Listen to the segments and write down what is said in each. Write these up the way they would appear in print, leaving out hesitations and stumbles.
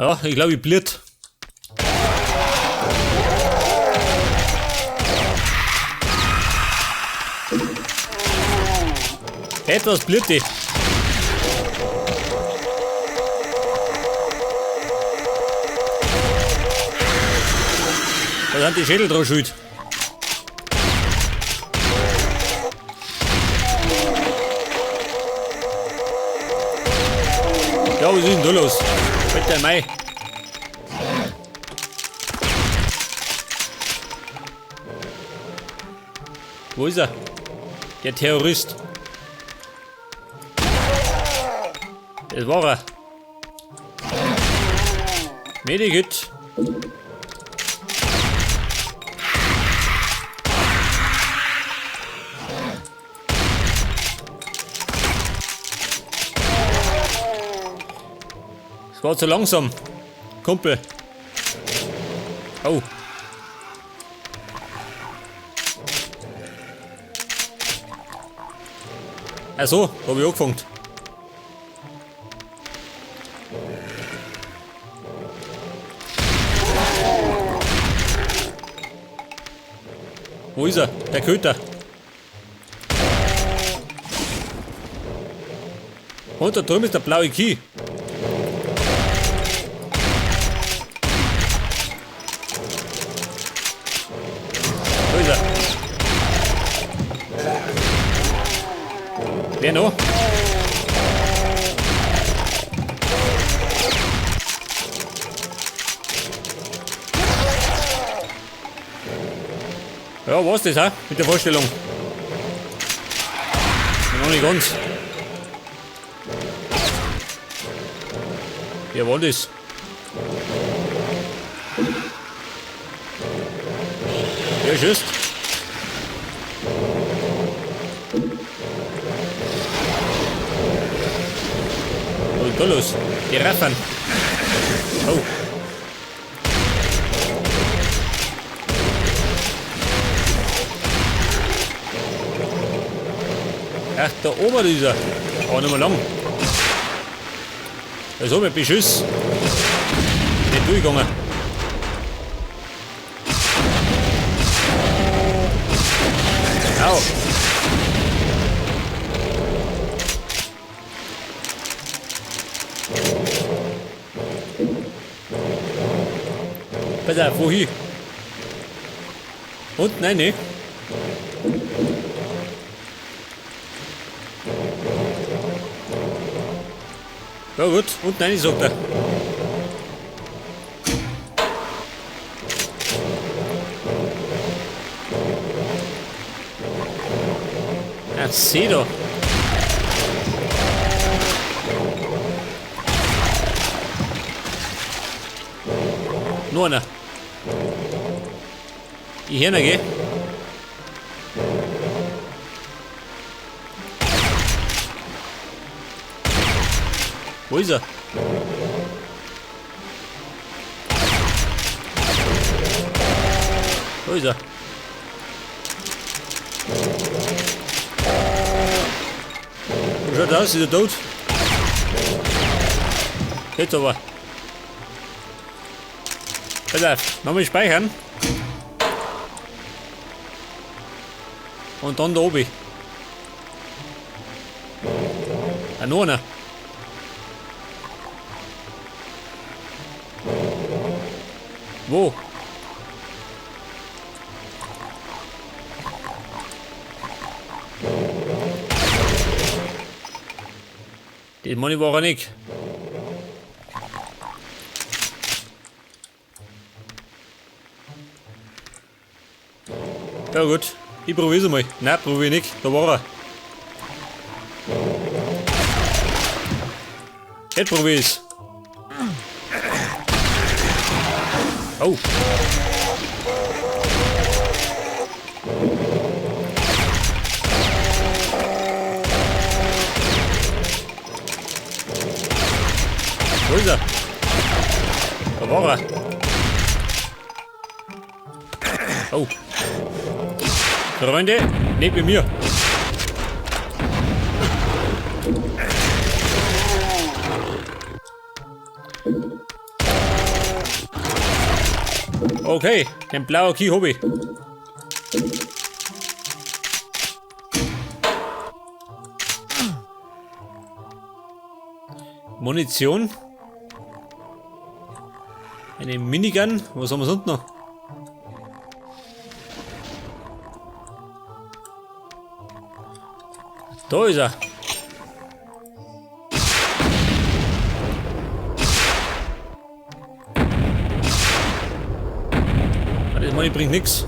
Ja, ich glaube, ich bliert. Etwas bliert die. Da sind die Schädel dran schuld. Ja, was ist denn da los? Bitte, Mai. Wo ist er? Der Terrorist. Das war er. Medikit. Es war zu langsam. Kumpel. Oh. Ach so, hab ich angefangen. Wo ist er? Der Köter. Und da drüben ist der blaue Key. Wo ist er? Wer noch? Ja, war's das, hä? Mit der Vorstellung. Noch nicht ganz. Wer war das? Wer schießt? Was ist da los? Die Raffern. Oh. Ach, da oben ist er. Aber nicht mehr lang. Also mit Beschuss. Nicht durchgegangen. Au. Pass auf, wohin? Und nein, ne? Ja gut, unten rein, sagt er. Ach, seh da. Nur einer. Die Hirne, gell? Wo ist er? Wo ist er? Wo schaut aus? Ist er tot? Jetzt aber. Pass auf, nochmal speichern. Und dann da oben. Ah, noch einer. Wo? Das meine ich war er nicht. Ja gut, ich probier's mal. Nein, probier ich nicht. Da war er. Jetzt probier ich's. Oh. Wo ist er? Da war er. Oh. Freunde, nicht mit mir. Okay, den blauen Key hab ich. Munition. Eine Minigun. Was haben wir sonst noch? Da ist er. Das Money bringt nichts.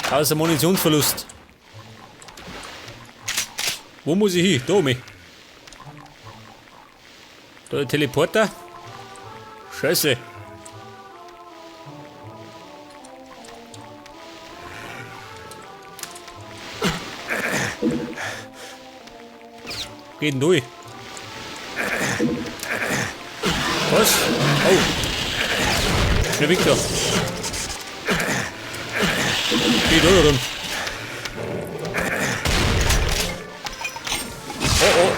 Außer Munitionsverlust. Wo muss ich hin? Da oben. Da der Teleporter. Scheiße. Geht denn durch? Was? Oh. Schnell weg da. Geht da rum. Oh oh.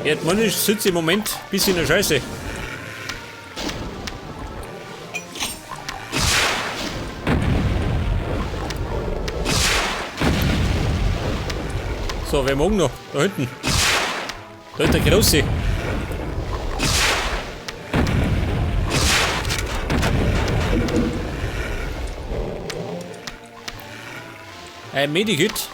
Ja, man sitzt im Moment ein bisschen in der Scheiße. So, wer mag noch? Da hinten. Da ist der Große. Ein Medikit.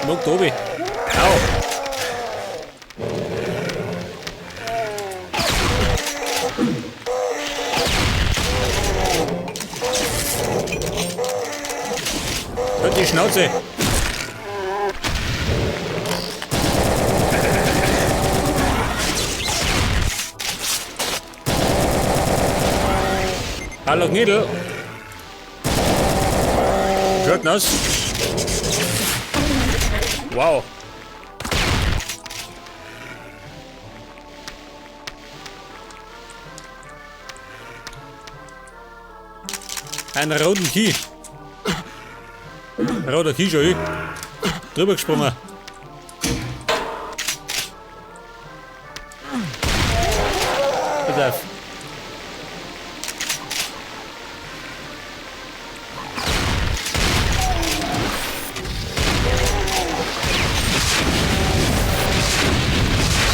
Mag da oben. Au. Halt die Schnauze. Hallo Gnädel. Schaut aus. Wow. Einen roten Key. Roter Key schon, ich. Drüber gesprungen. Pass auf.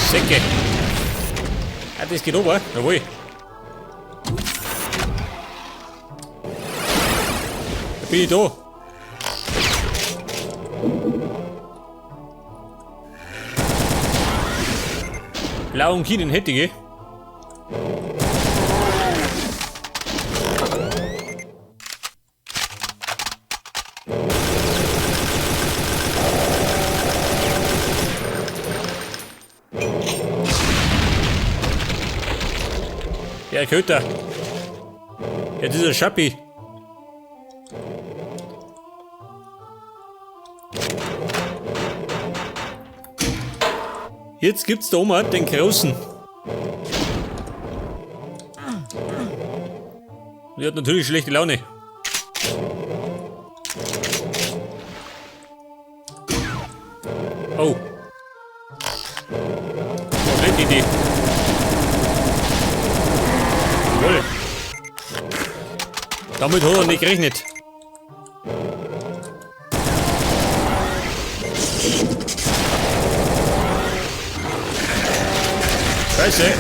Säcke. Ah, das geht runter. Jawohl. Da bin ich da. Blauen Key, den hätte ich. Ja, Köter. Ja, dieser Schappi. Jetzt gibt's da oben den Großen. Die hat natürlich schlechte Laune. Oh. Oh, schlechte Idee. Jawohl. Damit hat er nicht gerechnet. Scheiße.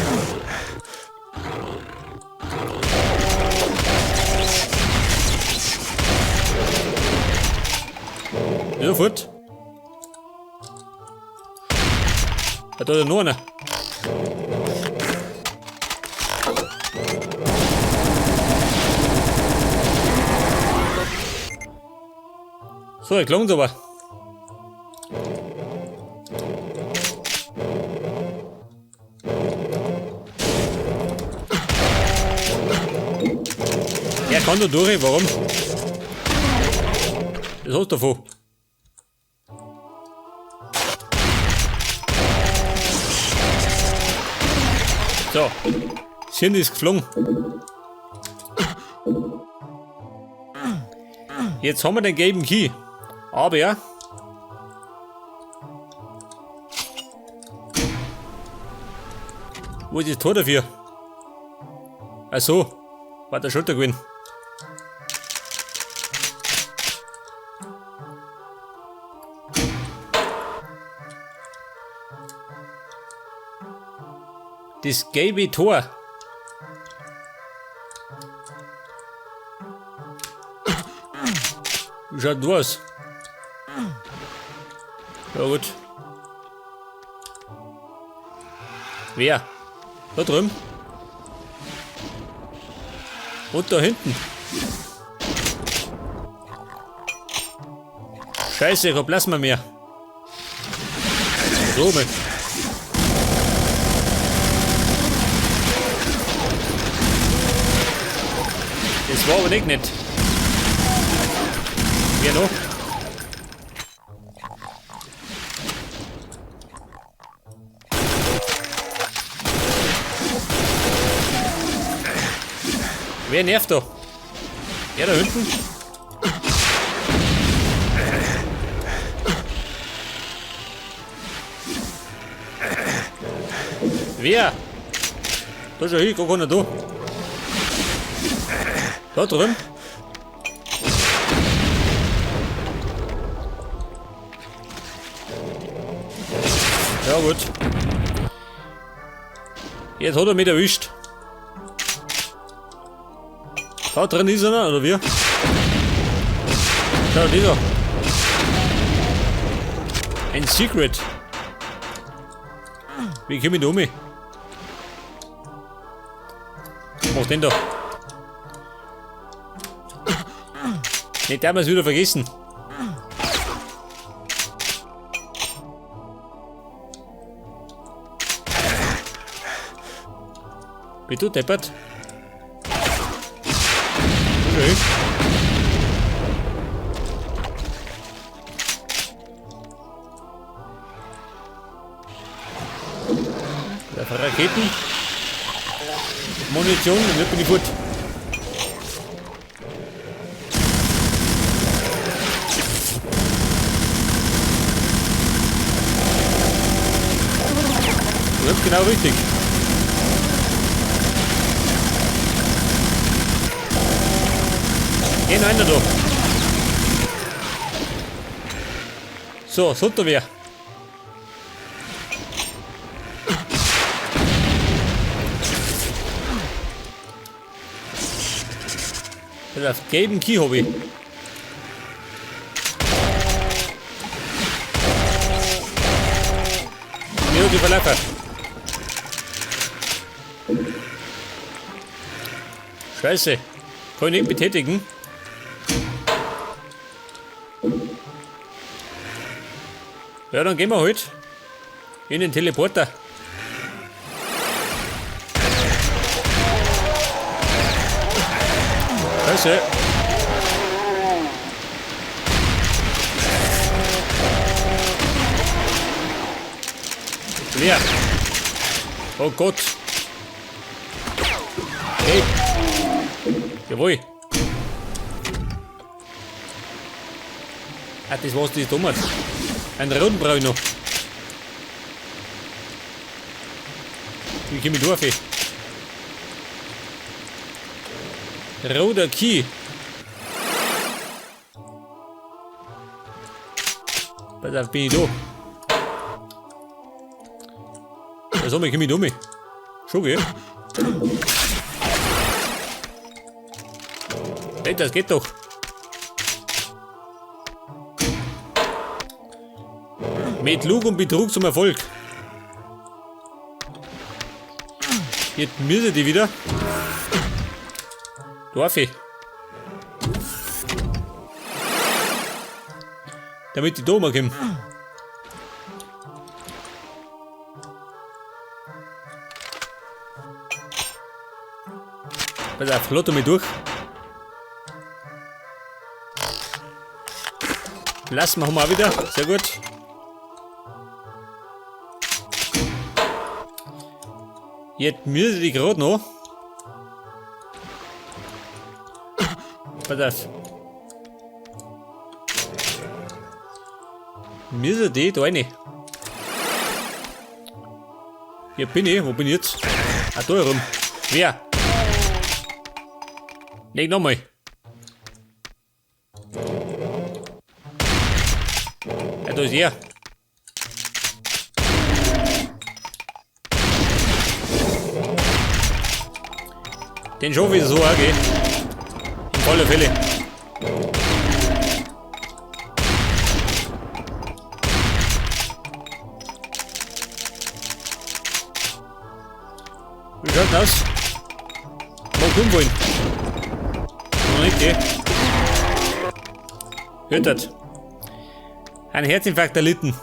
Ja, fort. Da ist noch einer. So, er klang's aber. Er kann da durch, warum? Was hast du davon? So. Das Hirn ist geflogen. Jetzt haben wir den gelben Key. Aber ja. Wo ist das Tor dafür? Ach so, war der Schulter gewesen. Das gelbe Tor. Wie schaut denn aus? Ja gut. Wer? Da drüben. Und da hinten. Scheiße, ich hab Plasma mehr. So, mal. Das war aber nicht nett. Wer noch? Wer nervt da? Er da hinten? Wer? Da schau hin, gar keiner da. Da drüben. Ja gut. Jetzt hat er mich erwischt. Da drin ist einer, oder wie? Schau, dieser. Ein Secret. Wie komme ich da um? Was macht denn da? Nicht damals wieder vergessen. Bist du deppert? Okay. Raketen. Munition, dann bin ich fort. Das ist genau richtig. Geh noch einer da. So, sollte wer. Das gelben Key hab ich. Mir die Verlaufen. Scheiße. Kann ich nicht betätigen. Ja, dann gehen wir halt in den Teleporter. Scheiße. Leer. Oh Gott. Hey. Jawohl. Ah, das war's, das Dummheit. Einen roten brauche ich noch. Wie komme ich da auf? Roter Key. Pass auf, bin ich da. Ja, so, ich komme ich da um. Schon, gell? Hey, das geht doch. Mit Lug und Betrug zum Erfolg. Jetzt müsse die wieder. Darf ich? Damit die da mal kommen. Pass auf, lass mich durch. Lassen wir auch wieder. Sehr gut. Jetzt müsse ich gerade noch. Pass auf. Mir die da rein. Hier bin ich. Wo bin ich jetzt? Ah, da herum. Wer? Leg nochmal. Ja, da ist er. Den schon wieder so auch, gell? In voller Fälle. Wie schaut denn aus? Mal tun wollen. Noch nicht, gell? Hört das? Ein Herzinfarkt erlitten.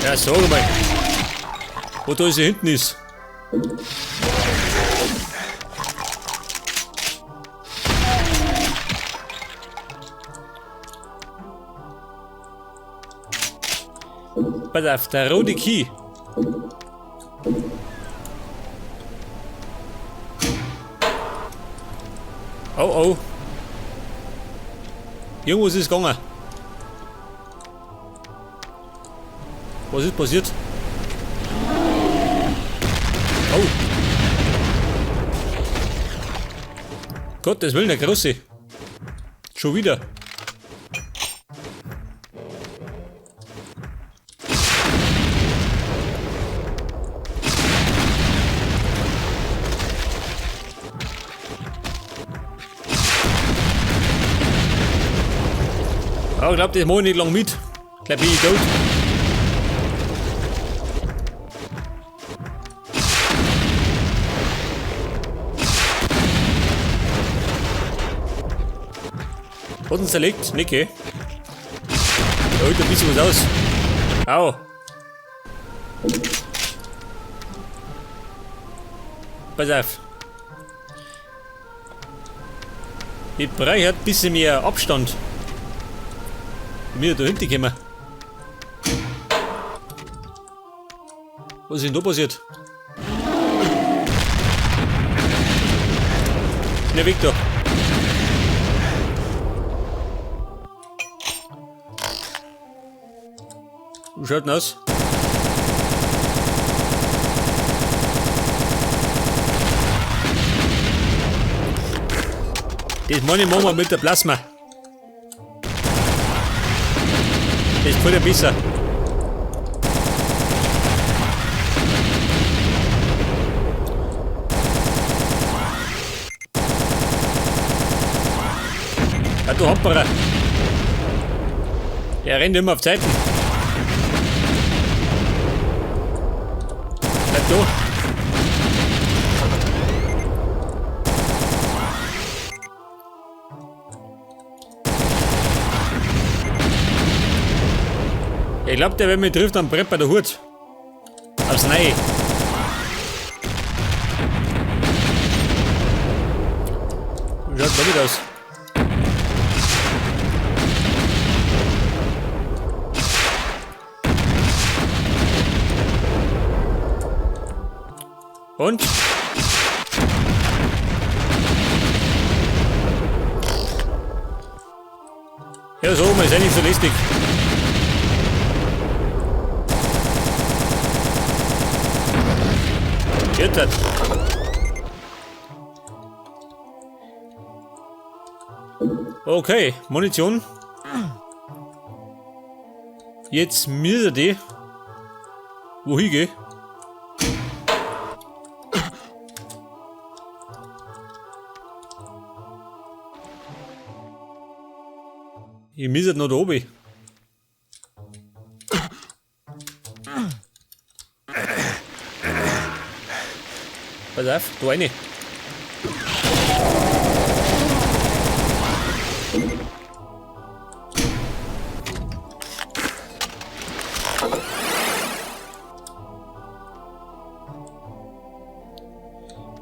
Ja, sag mal. Wo da hier hinten ist. Pass auf, der rote Key. Oh oh. Irgendwas ist gegangen. Was ist passiert? Oh. Gottes Willen, der Große. Schon wieder. Oh, ich glaube, das mache ich nicht lang mit. Gleich bin ich tot. Hat uns zerlegt? Nicht, gell? Da holt ein bisschen was aus. Au. Pass auf. Ich brauche ein bisschen mehr Abstand. Bin da hinten gekommen. Was ist denn da passiert? Schnell weg da. Wie schaut denn aus? Das meine ich machen wir mit der Plasma. Das gefällt mir besser. Ja, du Hopperer. Er rennt immer auf Zeiten. Bleib da. Ich glaub, der, wenn mich trifft, dann brennt bei der Hut. Aufs Neue. Wie schaut damit aus? Und? Ja, so, man ist ja nicht so lästig. Jetzt hat. Okay, Munition. Jetzt müssen die. Wohin geh? Ich muss noch da oben. Pass auf, da rein.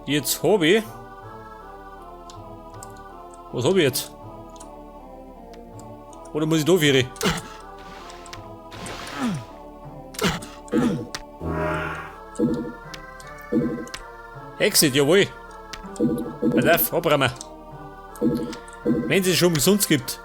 Jetzt hab ich. Was hab ich jetzt? Oder muss ich da führen? Exit, jawohl. Pass auf, abräumen. Wenn es schon umsonst gibt.